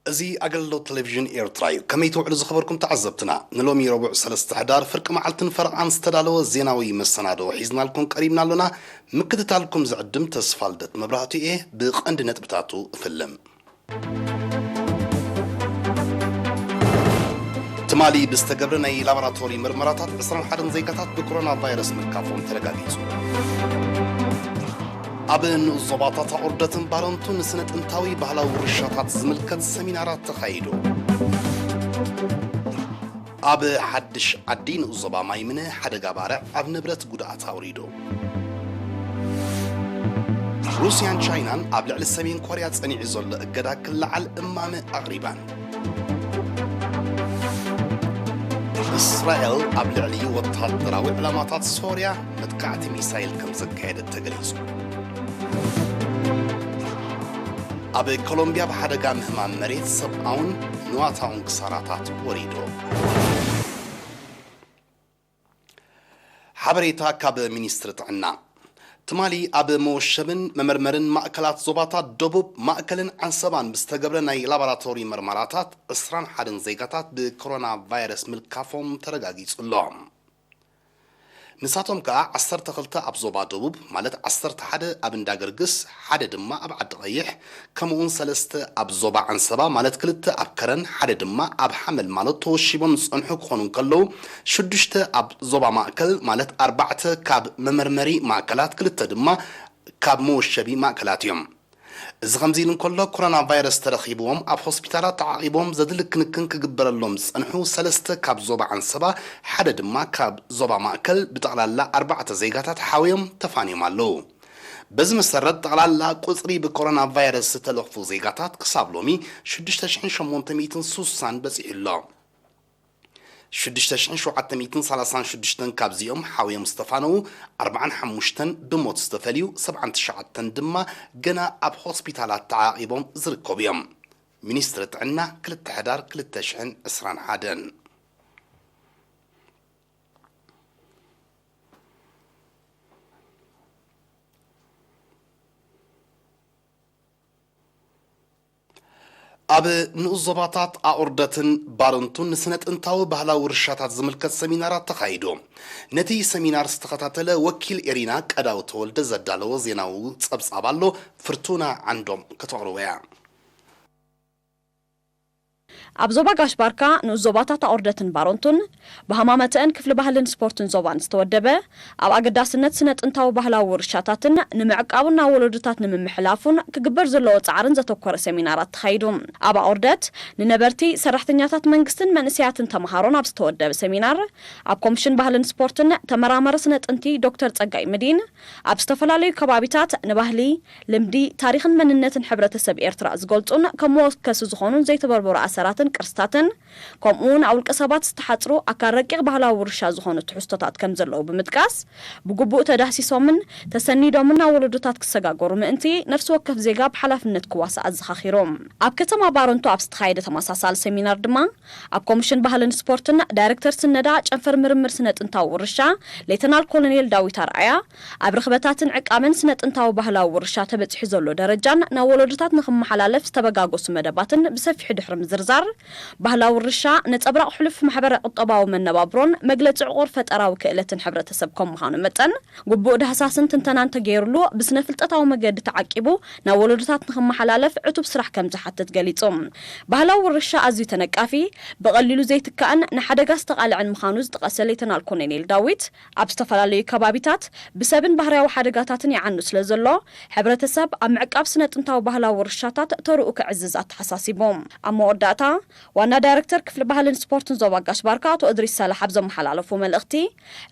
እዚ ኣገልግሎት ቴሌቪዥን ኤርትራ እዩ። ከመይ ትውዕሉ ዝኸበርኩም ተዓዘብትና? ንሎሚ ረቡዕ ሰለስተ ሕዳር ፍርቂ መዓልትን ፈረቓን ዝተዳለወ ዜናዊ መሰናዶ ሒዝናልኩም ቀሪብና ኣሎና። ምክትታልኩም ዝዕድም ተስፋልደት መብራህቱ እየ። ብቐንዲ ነጥብታቱ እፍልም። ትማሊ ብዝተገብረ ናይ ላቦራቶሪ ምርመራታት ዕስራን ሓደን ዜጋታት ብኮሮና ቫይረስ ምልካፎም ተረጋጊጹ። ኣብ ንኡስ ዞባታት ኣቑርደትን ባረንቱን ንስነ ጥንታዊ ባህላዊ ውርሻታት ዝምልከት ሰሚናራት ተኻይዱ። ኣብ ሓድሽ ዓዲ ንኡስ ዞባ ማይምነ ሓደጋ ባርዕ ኣብ ንብረት ጉድኣት ኣውሪዱ። ሩስያን ቻይናን ኣብ ልዕሊ ሰሜን ኮርያ ጸኒዑ ዘሎ እገዳ ክለዓል እማመ ኣቕሪባን። እስራኤል ኣብ ልዕሊ ወተሃደራዊ ዕላማታት ሶርያ መጥቃዕቲ ሚሳይል ከም ዘካየደት ተገሊጹ። ኣብ ኮሎምቢያ ብሓደጋ ምህማም መሬት ሰብኣውን ንዋታውን ክሳራታት ወሪዱ። ሓበሬታ ካብ ሚኒስትሪ ጥዕና። ትማሊ ኣብ መወሸብን መመርመርን ማእከላት ዞባታት ደቡብ፣ ማእከልን ዓንሰባን ብዝተገብረ ናይ ላቦራቶሪ መርመራታት ዕስራን ሓደን ዜጋታት ብኮሮና ቫይረስ ምልካፎም ተረጋጊጹ ኣሎ። ንሳቶም ከኣ ዓሰርተ ክልተ ኣብ ዞባ ደቡብ፣ ማለት ዓሰርተ ሓደ ኣብ እንዳገርግስ፣ ሓደ ድማ ኣብ ዓዲ ቀይሕ፣ ከምኡውን ሰለስተ ኣብ ዞባ ዓንሰባ፣ ማለት ክልተ ኣብ ከረን፣ ሓደ ድማ ኣብ ሓመል ማለት ተወሺቦም ዝጸንሑ ክኾኑ እንከለዉ፣ ሽዱሽተ ኣብ ዞባ ማእከል፣ ማለት ኣርባዕተ ካብ መመርመሪ ማእከላት፣ ክልተ ድማ ካብ መወሸቢ ማእከላት እዮም። እዚ ከምዚ ኢሉ እንከሎ፣ ኮሮና ቫይረስ ተረኺብዎም ኣብ ሆስፒታላት ተዓቒቦም ዘድሊ ክንክን ክግበረሎም ዝጸንሑ ሰለስተ ካብ ዞባ ዓንሰባ፣ ሓደ ድማ ካብ ዞባ ማእከል፣ ብጠቕላላ ኣርባዕተ ዜጋታት ሓውዮም ተፋንዮም ኣለዉ። በዚ መሰረት፣ ጠቕላላ ቁጽሪ ብኮሮና ቫይረስ ዝተለኽፉ ዜጋታት ክሳብ ሎሚ ሽዱሽተ ሽሕን ሸሞንተ ሚእትን ስሳን በጺሑ ኣሎ። ሽዱሽተ ሽሕን ሸውዓተ ሚእትን ሰላሳን ሽዱሽተን ካብዚኦም ሓውዮም ዝተፋነዉ፣ ኣርባዓን ሓሙሽተን ብሞት ዝተፈልዩ፣ ሰብዓን ትሽዓተን ድማ ገና ኣብ ሆስፒታላት ተዓቒቦም ዝርከቡ እዮም። ሚኒስትሪ ጥዕና፣ ክልተ ሕዳር ክልተ ሽሕን ዕስራን ሓደን። ኣብ ንኡስ ዞባታት ኣቑርደትን ባረንቱን ንስነ ጥንታዊ ባህላዊ ውርሻታት ዝምልከት ሰሚናራት ተኻይዱ። ነቲ ሰሚናር ዝተኸታተለ ወኪል ኤሪና ቀዳው ተወልደ ዘዳለዎ ዜናዊ ጸብጻብ ኣሎ፣ ፍርቱና ዓንዶም ከተቕርቦ እያ። ኣብ ዞባ ጋሽ ባርካ ንኡስ ዞባታት ኣቑርደትን ባረንቱን ብሃማመተአን ክፍሊ ባህልን ስፖርትን ዞባን ዝተወደበ፣ ኣብ ኣገዳስነት ስነ ጥንታዊ ባህላዊ ውርሻታትን ንምዕቃቡን ናብ ወለዶታት ንምምሕላፉን ክግበር ዘለዎ ጻዕርን ዘተኮረ ሰሚናራት ተኻይዱ። ኣብ ኣቑርደት ንነበርቲ፣ ሰራሕተኛታት መንግስትን መንእሰያትን ተምሃሮን ኣብ ዝተወደበ ሰሚናር፣ ኣብ ኮሚሽን ባህልን ስፖርትን ተመራማሪ ስነ ጥንቲ ዶክተር ጸጋይ ምዲን፣ ኣብ ዝተፈላለዩ ከባቢታት ንባህሊ፣ ልምዲ፣ ታሪኽን መንነትን ሕብረተሰብ ኤርትራ ዝገልጹን ከም መወከሲ ዝኾኑን ዘይተበርበሩ ኣሰራትን ቅርስታትን፣ ከምኡ እውን ኣብ ውልቀ ሰባት ዝተሓጽሩ ኣካል ረቂቕ ባህላዊ ውርሻ ዝኾኑ ትሕዝቶታት ከም ዘለዉ ብምጥቃስ፣ ብግቡእ ተዳህሲሶምን ተሰኒዶምን ናብ ወለዶታት ክሰጋገሩ ምእንቲ፣ ነፍሲ ወከፍ ዜጋ ብሓላፍነት ክዋሳእ ኣዘኻኺሩ። ኣብ ከተማ ባረንቱ ኣብ ዝተኻየደ ተመሳሳሊ ሰሚናር ድማ፣ ኣብ ኮሚሽን ባህልን ስፖርትን ዳይሬክተር ስነዳ ጨንፈር ምርምር ስነ ጥንታዊ ውርሻ ሌተናል ኮሎኔል ዳዊት ኣርኣያ፣ ኣብ ርኽበታትን ዕቃበን ስነ ጥንታዊ ባህላዊ ውርሻ ተበጺሑ ዘሎ ደረጃን ናብ ወለዶታት ንኽመሓላለፍ ዝተበጋገሱ መደባትን ብሰፊሑ ድሕሪ ምዝርዛር፣ ባህላዊ ውርሻ ነጸብራቕ ሕሉፍ ማሕበረ ቁጠባዊ መነባብሮን መግለጺ ዕቑር ፈጠራዊ ክእለትን ሕብረተሰብ ከም ምዃኑ መጠን፣ ግቡእ ዳህሳስን ትንተናን ተገይሩሉ ብስነ ፍልጠታዊ መገዲ ተዓቂቡ ናብ ወለዶታት ንኽመሓላለፍ ዕቱብ ስራሕ ከም ዝሓትት ገሊጹ። ባህላዊ ውርሻ ኣዝዩ ተነቃፊ፣ ብቐሊሉ ዘይትካእን ንሓደጋ ዝተቓልዐን ምዃኑ ዝጠቐሰ ሌተናል ኮሎኔል ዳዊት፣ ኣብ ዝተፈላለዩ ከባቢታት ብሰብን ባህርያዊ ሓደጋታትን ይዓኑ ስለ ዘሎ፣ ሕብረተሰብ ኣብ ምዕቃብ ስነ ጥንታዊ ባህላዊ ውርሻታት ተርኡ ከዕዝዝ ኣተሓሳሲቡ። ኣብ መወዳእታ፣ ዋና ዳይረክተር ክፍሊ ባህልን ስፖርትን ዞባ ጋሽ ባርካ ኣቶ እድሪስ ሳላሕ ኣብ ዘመሓላለፎ መልእኽቲ፣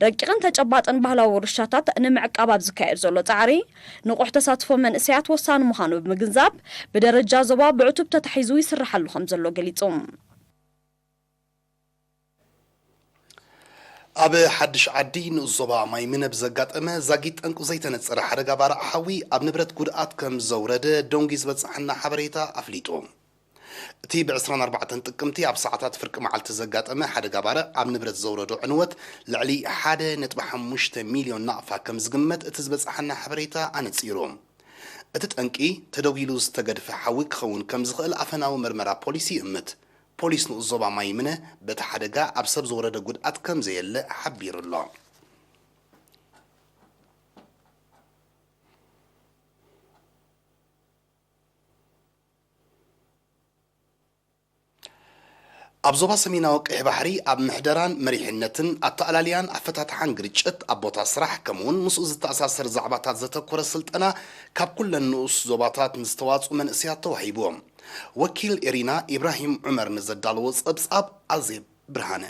ረቂቕን ተጨባጥን ባህላዊ ውርሻታት ንምዕቃብ ኣብ ዝካየድ ዘሎ ጻዕሪ፣ ንቑሕ ተሳትፎ መንእሰያት ወሳኒ ምዃኑ ብምግንዛብ፣ ብደረጃ ዞባ ብዕቱብ ተታሒዙ ይስርሓሉ ከም ዘሎ ገሊጹ። ኣብ ሓድሽ ዓዲ ንኡስ ዞባ ማይ ምነ ብዘጋጠመ ዛጊት ጠንቁ ዘይተነጸረ ሓደጋ ባርዕ ሓዊ ኣብ ንብረት ጉድኣት ከም ዘውረደ ደንጉ ዝበጽሓና ሓበሬታ ኣፍሊጡ። እቲ ብ ዕስራን ኣርባዕተን ጥቅምቲ ኣብ ሰዓታት ፍርቂ መዓልቲ ዘጋጠመ ሓደጋ ባርዕ ኣብ ንብረት ዘውረዶ ዕንወት ልዕሊ ሓደ ነጥቢ ሓሙሽተ ሚልዮን ናቕፋ ከም ዝግመት እቲ ዝበጽሓና ሓበሬታ ኣነጺሩ። እቲ ጠንቂ ተደጒሉ ዝተገድፈ ሓዊ ክኸውን ከም ዝኽእል ኣፈናዊ መርመራ ፖሊስ ይእምት። ፖሊስ ንኡስ ዞባ ማይምነ በቲ ሓደጋ ኣብ ሰብ ዝወረደ ጉድኣት ከም ዘየለ ሓቢሩ ኣሎ። ኣብ ዞባ ሰሜናዊ ቀይሕ ባሕሪ ኣብ ምሕደራን መሪሕነትን ኣተኣላልያን ኣፈታትሓን ግርጭት ኣብ ቦታ ስራሕ ከምኡውን ምስኡ ዝተኣሳሰር ዛዕባታት ዘተኮረ ስልጠና ካብ ኩለን ንኡስ ዞባታት ንዝተዋፅኡ መንእሰያት ተዋሂቡ። ወኪል ኤሪና ኢብራሂም ዑመር ንዘዳለዎ ጸብጻብ ኣዜብ ብርሃነ።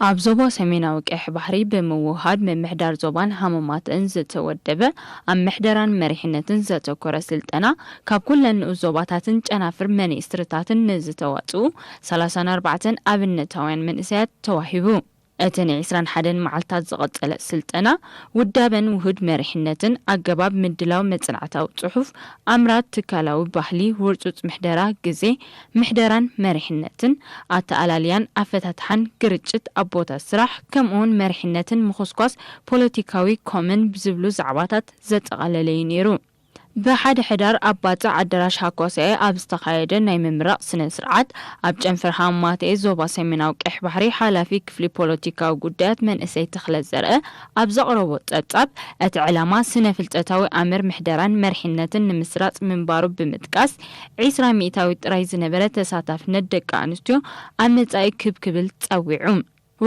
ኣብ ዞባ ሰሜናዊ ቀይሕ ባሕሪ ብምውህሃድ ምምሕዳር ዞባን ሃመማትን ዝተወደበ ኣብ ምሕደራን መሪሕነትን ዘተኮረ ስልጠና ካብ ኩለን ንኡስ ዞባታትን ጨናፍር ሚኒስትርታትን ንዝተዋፅኡ ሰላሳን ኣርባዕተን ኣብነታውያን መንእሰያት ተዋሂቡ። እቲ ንዒስራን ሓደን መዓልታት ዝቐጸለ ስልጠና ውዳበን ውሁድ መሪሕነትን ኣገባብ ምድላው መጽናዕታዊ ጽሑፍ ኣምራት ትካላዊ ባህሊ ውርጹጽ ምሕደራ ግዜ ምሕደራን መሪሕነትን ኣተኣላልያን ኣፈታትሓን ግርጭት ኣብ ቦታ ስራሕ ከምኡውን መሪሕነትን ምኹስኳስ ፖለቲካዊ ኮምን ዝብሉ ዛዕባታት ዘጠቓለለ እዩ ነይሩ። ብሓደ ሕዳር ኣብ ባጽዕ ኣዳራሽ ሃኳስኤ ኣብ ዝተኻየደ ናይ ምምራቕ ስነ ስርዓት ኣብ ጨንፈር ሃማቴ ዞባ ሰሜናዊ ቀይሕ ባሕሪ ሓላፊ ክፍሊ ፖለቲካዊ ጉዳያት መንእሰይ ተኽለ ዘርአ ኣብ ዘቕረቦ ጸብጻብ እቲ ዕላማ ስነ ፍልጠታዊ ኣምር ምሕደራን መሪሕነትን ንምስራጽ ምንባሩ ብምጥቃስ ዒስራ ሚእታዊት ጥራይ ዝነበረ ተሳታፍነት ደቂ ኣንስትዮ ኣብ መጻኢ ክብ ክብል ጸዊዑ።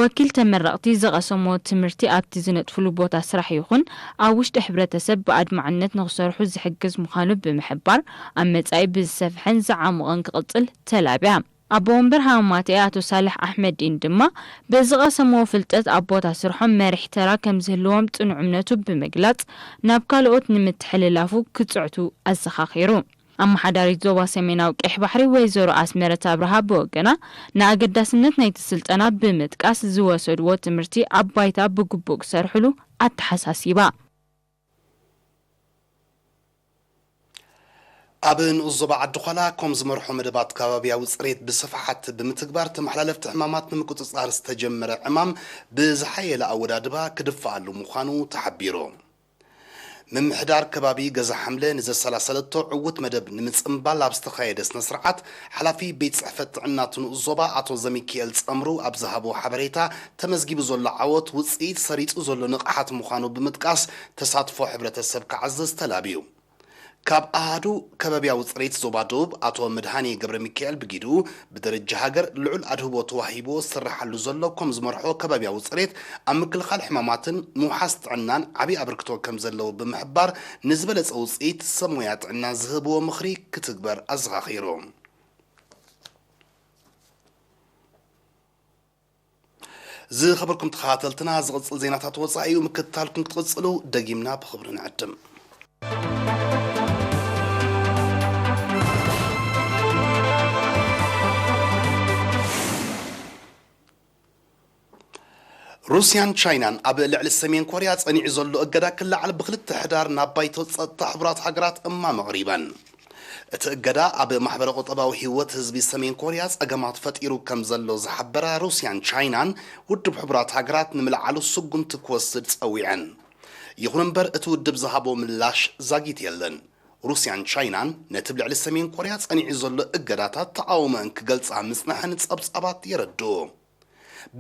ወኪል ተመረቕቲ ዝቐሰምዎ ትምህርቲ ኣብቲ ዝነጥፍሉ ቦታ ስራሕ ይኹን ኣብ ውሽጢ ሕብረተሰብ ብኣድማዕነት ንኽሰርሑ ዝሕግዝ ምዃኑ ብምሕባር ኣብ መጻኢ ብዝሰፍሐን ዝዓሙቐን ክቕጽል ተላብያ። ኣቦ ወንበር ሃማቴ ኣቶ ሳልሕ ኣሕመዲን ድማ ብዝቐሰምዎ ፍልጠት ኣብ ቦታ ስርሖም መሪሕ ተራ ከም ዝህልዎም ጽኑዕ እምነቱ ብምግላጽ ናብ ካልኦት ንምትሕልላፉ ክጽዕቱ ኣዘኻኺሩ። ኣመሓዳሪት ዞባ ሰሜናዊ ቀይሕ ባሕሪ ወይዘሮ ኣስመረት ኣብርሃ ብወገና ንኣገዳስነት ናይቲ ስልጠና ብምጥቃስ ዝወሰድዎ ትምህርቲ ኣብ ባይታ ብግቡእ ክሰርሕሉ ኣተሓሳሲባ። ኣብ ንኡስ ዞባ ዓዲ ዃላ ኮም ዝመርሖ መደባት ከባብያዊ ጽሬት ብስፍሓት ብምትግባር ተመሓላለፍቲ ሕማማት ንምቁጽጻር ዝተጀመረ ዕማም ብዝሓየለ ኣወዳድባ ክድፋኣሉ ምዃኑ ተሓቢሩ። ምምሕዳር ከባቢ ገዛ ሓምለ ንዘሰላሰለቶ ዕዉት መደብ ንምጽምባል ኣብ ዝተኻየደ ስነ ስርዓት ሓላፊ ቤት ጽሕፈት ጥዕና እቲ ንኡስ ዞባ ኣቶ ዘሚኪኤል ጸምሩ ኣብ ዝሃቦ ሓበሬታ ተመዝጊቡ ዘሎ ዓወት ውጽኢት ሰሪጹ ዘሎ ንቕሓት ምዃኑ ብምጥቃስ ተሳትፎ ሕብረተሰብ ክዓዝዝ ተላብዩ። ካብ ኣሃዱ ከባብያዊ ጽሬት ዞባ ደቡብ ኣቶ መድሃኔ ገብረ ሚካኤል ብጊድኡ ብደረጃ ሃገር ልዑል ኣድህቦ ተዋሂብዎ ዝስርሓሉ ዘሎ ኮም ዝመርሖ ከባብያዊ ጽሬት ኣብ ምክልኻል ሕማማትን ምውሓስ ጥዕናን ዓብዪ ኣበርክቶ ከም ዘለዎ ብምሕባር ንዝበለጸ ውጽኢት ሰብ ሞያ ጥዕና ዝህብዎ ምኽሪ ክትግበር ኣዘኻኺሩ። ዝኸበርኩም ተኸታተልትና ዝቕጽል ዜናታት ወጻኢ እዩ ምክትታልኩም ክትቕጽሉ ደጊምና ብኽብሪ ንዕድም። ሩስያን ቻይናን ኣብ ልዕሊ ሰሜን ኮርያ ጸኒዑ ዘሎ እገዳ ክለዓል ብክልተ ሕዳር ናብ ባይቶ ጸጥታ ሕቡራት ሃገራት እማም ኣቕሪበን። እቲ እገዳ ኣብ ማሕበረ ቁጠባዊ ህይወት ህዝቢ ሰሜን ኮርያ ጸገማት ፈጢሩ ከም ዘሎ ዝሓበራ ሩስያን ቻይናን ውድብ ሕቡራት ሃገራት ንምልዓሉ ስጉምቲ ክወስድ ጸዊዐን። ይኹን እምበር እቲ ውድብ ዝሃቦ ምላሽ ዛጊት የለን። ሩስያን ቻይናን ነቲ ኣብ ልዕሊ ሰሜን ኮርያ ጸኒዑ ዘሎ እገዳታት ተቓውሞአን ክገልጻ ምጽናሐን ጸብጻባት የረድኡ።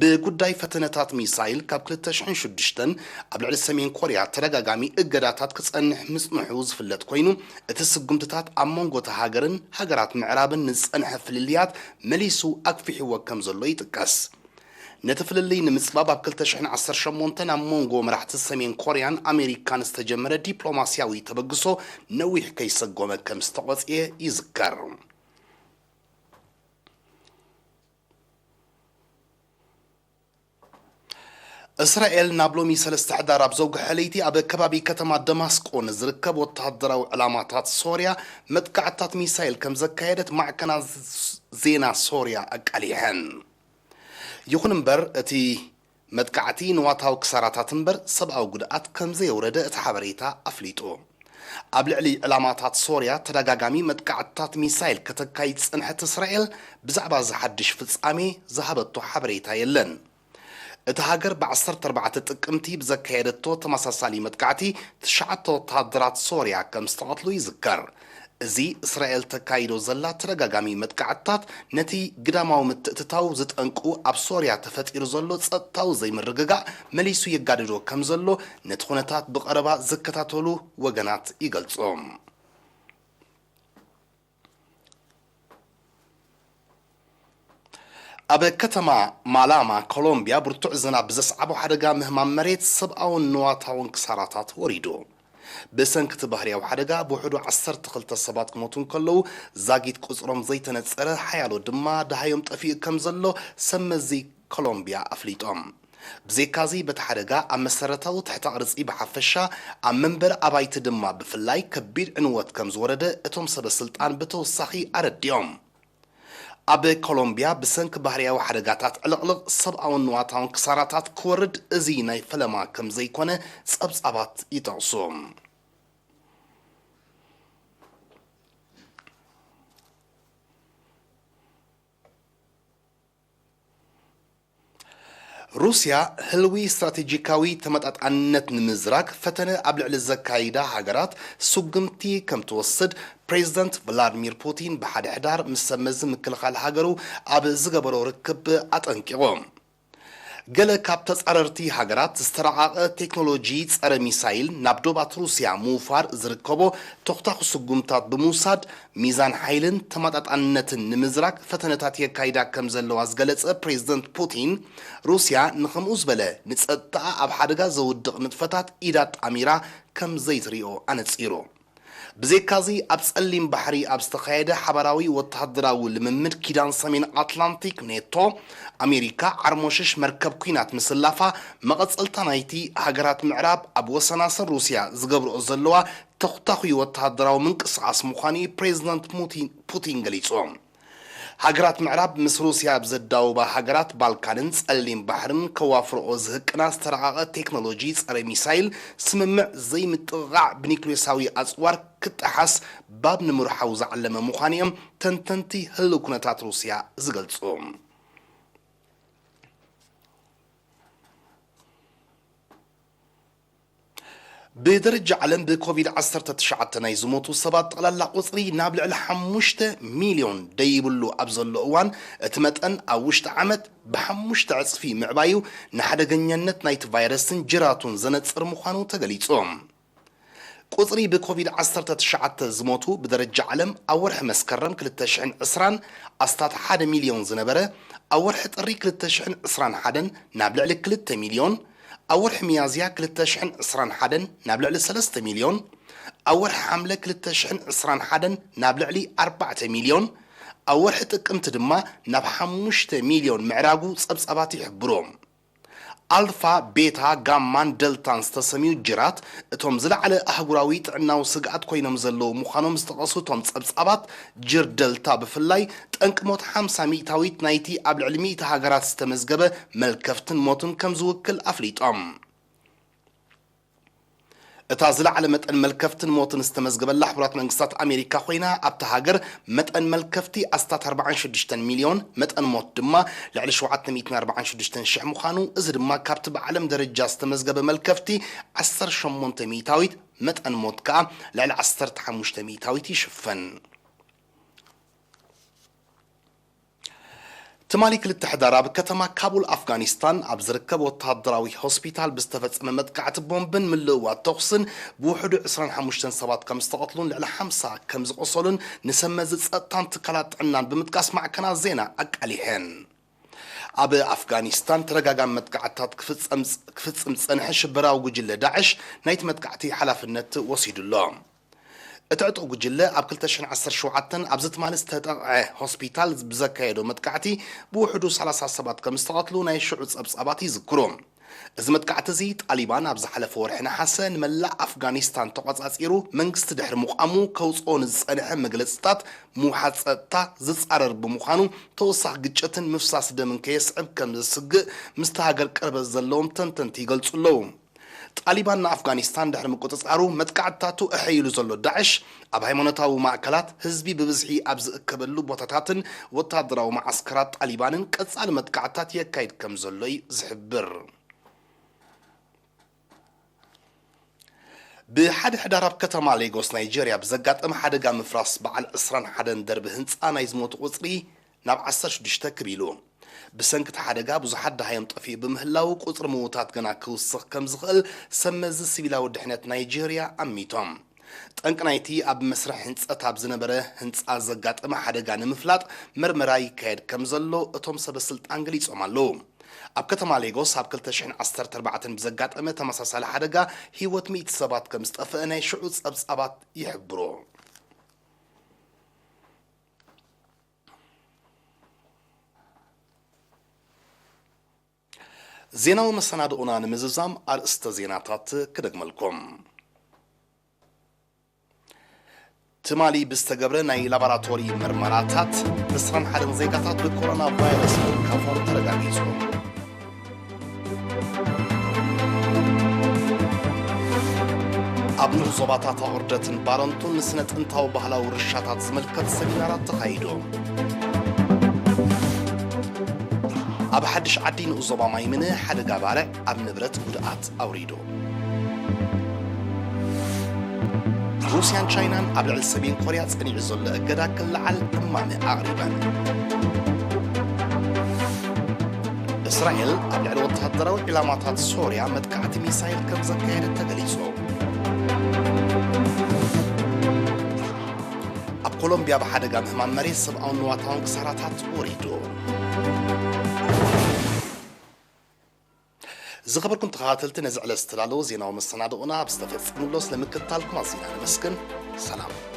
ብጉዳይ ፈተነታት ሚሳይል ካብ ክልተ ሽሕን ሽዱሽተን ኣብ ልዕሊ ሰሜን ኮርያ ተደጋጋሚ እገዳታት ክጸንሕ ምጽንሑ ዝፍለጥ ኮይኑ፣ እቲ ስጉምትታት ኣብ መንጎ እታ ሃገርን ሃገራት ምዕራብን ንዝጸንሐ ፍልልያት መሊሱ ኣግፊሕዎ ከም ዘሎ ይጥቀስ። ነቲ ፍልልይ ንምጽባብ ኣብ ክልተ ሽሕን ዓሰርተ ሸሞንተን ኣብ መንጎ መራሕቲ ሰሜን ኮርያን ኣሜሪካን ዝተጀመረ ዲፕሎማስያዊ ተበግሶ ነዊሕ ከይሰጎመ ከም ዝተቖጽየ ይዝከር። እስራኤል ናብ ሎሚ ሰለስተ ሕዳር ኣብ ዘውግሐ ለይቲ ኣብ ከባቢ ከተማ ደማስቆ ንዝርከብ ወተሃደራዊ ዕላማታት ሶርያ መጥቃዕትታት ሚሳይል ከም ዘካየደት ማዕከናት ዜና ሶርያ ኣቃሊሐን። ይኹን እምበር፣ እቲ መጥቃዕቲ ንዋታዊ ክሳራታት እምበር ሰብኣዊ ጉድኣት ከም ዘየውረደ እቲ ሓበሬታ ኣፍሊጡ። ኣብ ልዕሊ ዕላማታት ሶርያ ተደጋጋሚ መጥቃዕትታት ሚሳይል ከተካይድ ዝጸንሐት እስራኤል ብዛዕባ እዚ ሓድሽ ፍጻሜ ዝሃበቶ ሓበሬታ የለን። እታ ሃገር ብ ዓሰርተ ኣርባዕተ ጥቅምቲ ብዘካየደቶ ተመሳሳሊ መጥቃዕቲ ትሽዓተ ወተሃደራት ሶርያ ከም ዝተቐትሉ ይዝከር። እዚ እስራኤል ተካይዶ ዘላ ተደጋጋሚ መጥቃዕትታት ነቲ ግዳማዊ ምትእትታው ዝጠንቁ ኣብ ሶርያ ተፈጢሩ ዘሎ ጸጥታዊ ዘይምርግጋእ መሊሱ የጋድዶ ከም ዘሎ ነቲ ኩነታት ብቐረባ ዝከታተሉ ወገናት ይገልጹ። ኣብ ከተማ ማላማ ኮሎምቢያ ብርቱዕ ዝናብ ብዘስዓቦ ሓደጋ ምህማም መሬት ሰብኣውን ንዋታውን ክሳራታት ወሪዱ። ብሰንኪ እቲ ባህርያዊ ሓደጋ ብውሕዱ ዓሰርተ ክልተ ሰባት ክሞቱ እንከለዉ ዛጊት ቁጽሮም ዘይተነጸረ ሓያሎ ድማ ደሃዮም ጠፊኡ ከም ዘሎ ሰብ መዚ ኮሎምቢያ ኣፍሊጦም። ብዘይካዚ በቲ ሓደጋ ኣብ መሰረታዊ ትሕተ ቅርጺ ብሓፈሻ ኣብ መንበሪ ኣባይቲ ድማ ብፍላይ ከቢድ ዕንወት ከም ዝወረደ እቶም ሰበ ስልጣን ብተወሳኺ ኣረዲኦም። ኣብ ኮሎምቢያ ብሰንኪ ባህርያዊ ሓደጋታት ዕልቕልቕ ሰብኣውን ንዋታውን ክሳራታት ክወርድ እዚ ናይ ፈለማ ከም ዘይኮነ ጸብጻባት ይጠቕሱ። ሩስያ ህልዊ ስትራቴጂካዊ ተመጣጣንነት ንምዝራግ ፈተነ ኣብ ልዕሊ ዘካይዳ ሃገራት ስጉምቲ ከም ትወስድ ፕሬዚደንት ቭላድሚር ፑቲን ብሓደ ሕዳር ምስ ሰብ መዚ ምክልኻል ሃገሩ ኣብ ዝገበሮ ርክብ ኣጠንቂቑ። ገለ ካብ ተጻረርቲ ሃገራት ዝተራቐቐ ቴክኖሎጂ ጸረ ሚሳይል ናብ ዶባት ሩስያ ምውፋር ዝርከቦ ተኹታኹ ስጉምታት ብምውሳድ ሚዛን ሓይልን ተመጣጣንነትን ንምዝራግ ፈተነታት የካይዳ ከም ዘለዋ ዝገለጸ ፕሬዚደንት ፑቲን፣ ሩስያ ንኸምኡ ዝበለ ንጸጥታኣ ኣብ ሓደጋ ዘውድቕ ንጥፈታት ኢዳ ጣሚራ ከም ዘይትሪኦ ኣነጺሩ። ብዘይካዚ ኣብ ጸሊም ባሕሪ ኣብ ዝተኻየደ ሓባራዊ ወተሃደራዊ ልምምድ ኪዳን ሰሜን ኣትላንቲክ ኔቶ፣ ኣሜሪካ ዓርሞሽሽ መርከብ ኲናት ምስላፋ መቐጸልታ ናይቲ ሃገራት ምዕራብ ኣብ ወሰናስን ሩስያ ዝገብርኦ ዘለዋ ተኹታኹ ወተሃደራዊ ምንቅስቓስ ምዃኑ ፕሬዚደንት ሙቲ-፣ ፑቲን ገሊጹ። ሃገራት ምዕራብ ምስ ሩስያ ኣብ ዘዳውባ ሃገራት ባልካንን ጸሊም ባሕርን ከዋፍርኦ ዝህቅና ዝተራቐቐ ቴክኖሎጂ ጸረ ሚሳይል ስምምዕ ዘይምጥቕቓዕ ብኒኩሌሳዊ ኣጽዋር ክጠሓስ ባብ ንምርሓው ዝዓለመ ምዃኑ እዮም ተንተንቲ ህልው ኩነታት ሩስያ ዝገልጹ። ብደረጃ ዓለም ብኮቪድ ዓሰርተ ትሽዓተ ናይ ዝሞቱ ሰባት ጠቕላላ ቁጽሪ ናብ ልዕሊ ሓሙሽተ ሚልዮን ደይብሉ ኣብ ዘሎ እዋን፣ እቲ መጠን ኣብ ውሽጢ ዓመት ብሓሙሽተ ዕጽፊ ምዕባዩ ንሓደገኛነት ናይቲ ቫይረስን ጅራቱን ዘነጽር ምዃኑ ተገሊጹ። ቁጽሪ ብኮቪድ ዓሰርተ ትሽዓተ ዝሞቱ ብደረጃ ዓለም ኣብ ወርሒ መስከረም ክልተ ሽሕን ዕስራን ኣስታት ሓደ ሚልዮን ዝነበረ፣ ኣብ ወርሒ ጥሪ ክልተ ሽሕን ዕስራን ሓደን ናብ ልዕሊ ክልተ ሚልዮን፣ ኣብ ወርሒ ሚያዝያ ክልተ ሽሕን ዕስራን ሓደን ናብ ልዕሊ ሰለስተ ሚልዮን፣ ኣብ ወርሒ ሓምለ ክልተ ሽሕን ዕስራን ሓደን ናብ ልዕሊ ኣርባዕተ ሚልዮን፣ ኣብ ወርሒ ጥቅምቲ ድማ ናብ ሓሙሽተ ሚልዮን ምዕራጉ ጸብጻባት ይሕብሩ። ኣልፋ፣ ቤታ፣ ጋማን ደልታን ዝተሰምዩ ጅራት፣ እቶም ዝለዓለ ኣህጉራዊ ጥዕናዊ ስግኣት ኮይኖም ዘለዉ ምዃኖም ዝጠቐሱ እቶም ጸብጻባት፣ ጅር ደልታ ብፍላይ ጠንቂ ሞት ሓምሳ ሚእታዊት ናይቲ ኣብ ልዕሊ ሚእቲ ሃገራት ዝተመዝገበ መልከፍትን ሞትን ከም ዝውክል ኣፍሊጦም። እታ ዝለዓለ መጠን መልከፍትን ሞትን ዝተመዝገበላ ሕቡራት መንግስታት ኣሜሪካ ኮይና፣ ኣብታ ሃገር መጠን መልከፍቲ ኣስታት ኣርባዓን ሽዱሽተን ሚልዮን፣ መጠን ሞት ድማ ልዕሊ ሸውዓተ ሚእትን ኣርባዓን ሽዱሽተን ሽሕ ምዃኑ፣ እዚ ድማ ካብቲ ብዓለም ደረጃ ዝተመዝገበ መልከፍቲ ዓሰርተ ሸሞንተ ሚእታዊት፣ መጠን ሞት ከኣ ልዕሊ ዓሰርተ ሓሙሽተ ሚእታዊት ይሽፍን። ትማሊ ክልተ ሕዳር ኣብ ከተማ ካቡል ኣፍጋኒስታን ኣብ ዝርከብ ወተሃደራዊ ሆስፒታል ብዝተፈጸመ መጥቃዕቲ ቦምብን ምልእዋጥ ተኹስን ብውሕዱ ዕስራን ሓሙሽተን ሰባት ከም ዝተቐትሉን ልዕሊ ሓምሳ ከም ዝቖሰሉን ንሰብ መዚ ጸጥታን ትካላት ጥዕናን ብምጥቃስ ማዕከናት ዜና ኣቃሊሐን። ኣብ ኣፍጋኒስታን ተደጋጋሚ መጥቃዕትታት ክፍጸም-፣ ክፍጽም ዝጸንሐ ሽበራዊ ጉጅለ ዳዕሽ ናይቲ መጥቃዕቲ ሓላፍነት ወሲዱ ኣሎ። እቲ ዕጡቕ ጉጅለ ኣብ ክልተ ሽሕን ዓሰርተ ሸውዓተን ኣብዚ ትማሊ ዝተጠቕዐ ሆስፒታል ብዘካየዶ መጥቃዕቲ ብውሕዱ ሰላሳ ሰባት ከም ዝተቐትሉ ናይ ሽዑ ጸብጻባት ይዝክሩ። እዚ መጥቃዕቲ እዚ ጣሊባን ኣብ ዝሓለፈ ወርሒ ነሓሰ ንመላእ ኣፍጋኒስታን ተቖጻጺሩ መንግስቲ ድሕሪ ምቋሙ ከውጽኦ ንዝጸንሐ መግለጽታት ምውሓድ ጸጥታ ዝጻረር ብምዃኑ ተወሳኺ ግጭትን ምፍሳስ ደምን ከየስዕብ ከም ዘስግእ ምስቲ ሃገር ቅርበት ዘለዎም ተንተንቲ ይገልጹ ኣለዉ። ጣሊባን ንኣፍጋኒስታን ድሕሪ ምቁጽጻሩ፣ መጥቃዕትታቱ ኣሐይሉ ዘሎ ዳዕሽ፣ ኣብ ሃይማኖታዊ ማእከላት፣ ህዝቢ ብብዝሒ ኣብ ዝእከበሉ ቦታታትን ወተሃደራዊ መዓስከራት ጣሊባንን ቀጻሊ መጥቃዕትታት የካይድ ከም ዘሎ እዩ ዝሕብር። ብሓደ ሕዳር ኣብ ከተማ ሌጎስ ናይጄርያ ብዘጋጠመ ሓደጋ ምፍራስ በዓል ዕስራን ሓደን ደርቢ ህንጻ ናይ ዝሞቱ ቁጽሪ ናብ ዓሰርተ ሽዱሽተ ክብ ኢሉ። ብሰንኪ እቲ ሓደጋ ብዙሓት ደሃዮም ጠፊኡ ብምህላው፣ ቁጽሪ ምዉታት ገና ክውስኽ ከም ዝኽእል ሰብ መዚ ሲቪላዊ ድሕነት ናይጄርያ ኣሚቶም። ጠንቂ ናይቲ ኣብ መስርሕ ህንጸት ኣብ ዝነበረ ህንጻ ዘጋጠመ ሓደጋ ንምፍላጥ መርመራ ይካየድ ከም ዘሎ እቶም ሰበ ስልጣን ገሊጾም ኣለዉ። ኣብ ከተማ ሌጎስ ኣብ ክልተ ሽሕን ዓሰርተ ኣርባዕተን ብዘጋጠመ ተመሳሳሊ ሓደጋ ህይወት ሚእቲ ሰባት ከም ዝጠፍአ ናይ ሽዑ ጸብጻባት ይሕብሩ። ዜናዊ መሰናድኦና ንምዝዛም ኣርእስተ ዜናታት ክደግመልኩም። ትማሊ ብዝተገብረ ናይ ላቦራቶሪ ምርመራታት፣ ዕስራን ሓደን ዜጋታት ብኮሮና ቫይረስ ምርካቦም ተረጋጊጹ። ኣብ ንኡስ ዞባታት ኣቑርደትን ባረንቱን ንስነ ጥንታዊ ባህላዊ ውርሻታት ዝምልከት ሰሚናራት ተኻይዱ። ኣብ ሓድሽ ዓዲ ንኡስ ዞባ ማይምነ ሓደጋ ባርዕ ኣብ ንብረት ጉድኣት ኣውሪዱ። ሩስያን ቻይናን ኣብ ልዕሊ ሰሜን ኮርያ ጸኒዑ ዘሎ እገዳ ክለዓል እማመ ኣቕሪበን። እስራኤል ኣብ ልዕሊ ወተሃደራዊ ዒላማታት ሶርያ መጥቃዕቲ ሚሳይል ከም ዘካየደት ተገሊጹ። ኣብ ኮሎምቢያ ብሓደጋ ምህማም መሬት ሰብኣውን ንዋታውን ክሳራታት ወሪዱ። ዝኸበርኩም ተኸታተልቲ፣ ነዚ ዕለት ዝተዳለወ ዜናዊ መሰናድኦና ኣብ ዝተፈጸመ ዘሎ ስለ ምክትታልኩም ኣዚና ነመስግን። ሰላም።